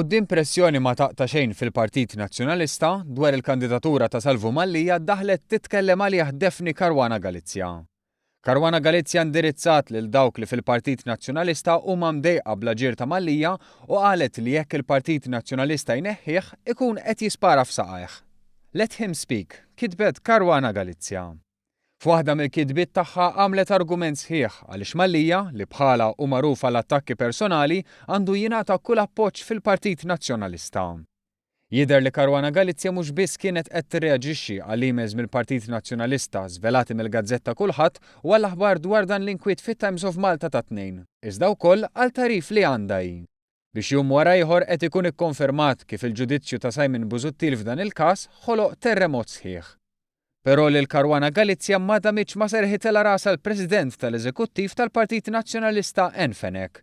Quddiem pressjoni ma taqta' xejn fil-Partit Nazzjonalista dwar il-kandidatura ta' Salvu Mallia daħlet titkellem għalih Daphne Caruana Galizia. Caruana Galizia indirizzat lil dawk li fil-Partit Nazzjonalista huma mdejqa bl-aġir ta' Mallia u qalet li jekk il-Partit Nazzjonalista jneħħih ikun qed jispara f'saqajh. Let him speak, kitbet Caruana Galizia. F'waħda mill-kitbiet tagħha għamlet argument sħiħ għaliex Mallia, li bħalha hu magħruf għal attakki personali, għandu jingħata kull appoġġ fil-Partit Nazzjonalista. Jidher li Caruana Galizia mhux biss kienet qed tirreaġixxi għal emails mill-Partit Nazzjonalista żvelati mill-gazzetta Kullħadd u għall-aħbar dwar dan l-inkwiet fit-Times of Malta tat-Tnejn, iżda wkoll għal tagħrif li għandha hi. Biex jum wara ieħor qed ikun ikkonfermat kif il-ġudizzju ta' Simon Busuttil f'dan il-każ ħoloq terremot sħiħ. Però lil Caruana Galizia ma damitx ma serħitilha rasha l-President tal-Eżekuttiv tal-Partit Nazzjonalista Ann Fenech.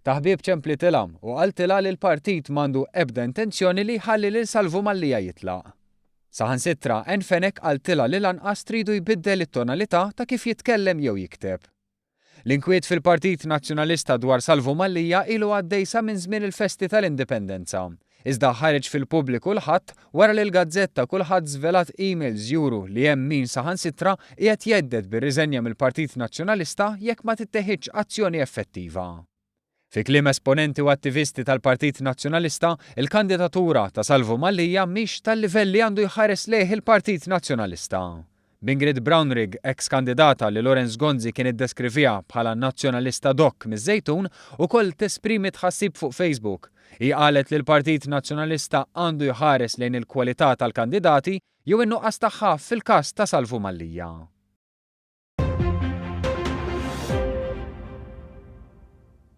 Ta' ħbieb ċemplitilha u qaltilha li l-partit m'għandu ebda intenzjoni li jħalli lil Salvu Mallia jitlaq. Saħansitra Ann Fenech qaltilha li lanqas tridu jbiddel it-tonalità ta' kif jitkellem jew jikteb. L-inkwiet fil-Partit Nazzjonalista dwar Salvu Mallia ilu għaddej sa minn żmien il-festi tal-Indipendenza. Iżda ħareġ fil-pubbliku l-Ħadd wara li l-gazzetta Kullħadd żvelat emails juru li hemm min saħansitra qiegħed jhedded bir-riżenja mill-Partit Nazzjonalista jekk ma titteħidx azzjoni effettiva. Fi kliem esponenti u attivisti tal-Partit Nazzjonalista, il-kandidatura ta' Salvu Mallia mhix tal-livell li għandu jħares lejh il-Partit Nazzjonalista. B'Ingrid Brownrigg, eks kandidata li Lawrence Gonzi kien iddeskriviha bħala Nazzjonalista dok miż-Żejtun, ukoll tesprimi tħassib fuq Facebook. Hi qalet li l-Partit Nazzjonalista għandu jħares lejn il-kwalità tal-kandidati jew in-nuqqas tagħha fil-każ ta' Salvu Mallia.